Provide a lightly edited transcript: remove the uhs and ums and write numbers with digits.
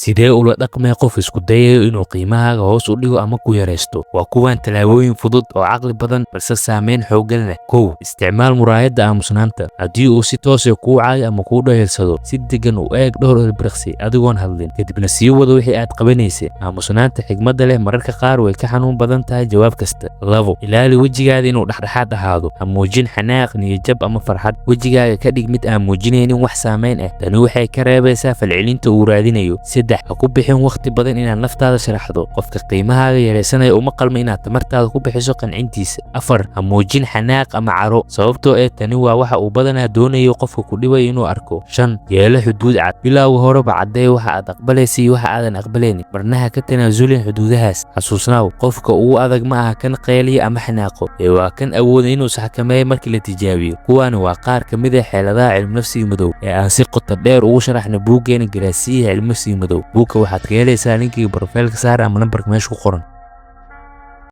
Sidee ula dhaqmee qof isku dayayo inuu qiimahaaga hoos u dhigo ama ku yaraysto? Waa kuwan tallaabooyin fudud oo caqli badan balse saameyn xooggan leh. 1. Isticmaal muraayadda aamusnaanta. Haddii uu si toos ah kuu caayo ama kuu dhayeelsado, si deggan u eeg dhowr ilbiriqsi adigoon hadlin, kadibna sii wado wixii aad qabanaysay. Aamusnaanta xigmadda leh mararka qaar way ka xanuun badan tahay jawaab kasta. 2. Ilaali wejigaada inuu dhexdhexaad ahaado. Ha muujin xanaaq, niyadjab ama farxad. Wejigaaga ka dhig mid aan muujinaynin wax saameyn ah. Tani waxay ka reebaysaa falcelinta uu raadinayo. 3. Ha ku bixin waqti badan inaad naftaada sharaxdo. Qofka qiimahaaga yaraysanaya uma qalmo inaad tamartaada ku bixiso qancintiisa. 4. Ha muujin xanaaq ama caro, sababtoo ah tani waa waxa uu badanaa doonayo qofka ku dhibayo inuu arko. 5. Yeelo xuduud cad. Bilowga horeba caddee waxa aad aqbalaysa iyo waxa aadan aqbalaynin. Marna ha ka tanaasulin xuduudahaas. Xasuusnaaw, qofka ugu adag ma aha kan qayliya ama xanaaqo, ee waa kan awooda inuu isxakameeyo markii la tijaabiyo. Kuwaani waa qaar ka mid ah xeeladaha cilminafsiga madow ee aan si qoto dheer ugu sharaxnay buuggeena Garaasiyaha Cilminafsiga Madow. Buugga waxaad ka helaysaa linkiga profile-ka saar ama nambarka meesha ku qoran.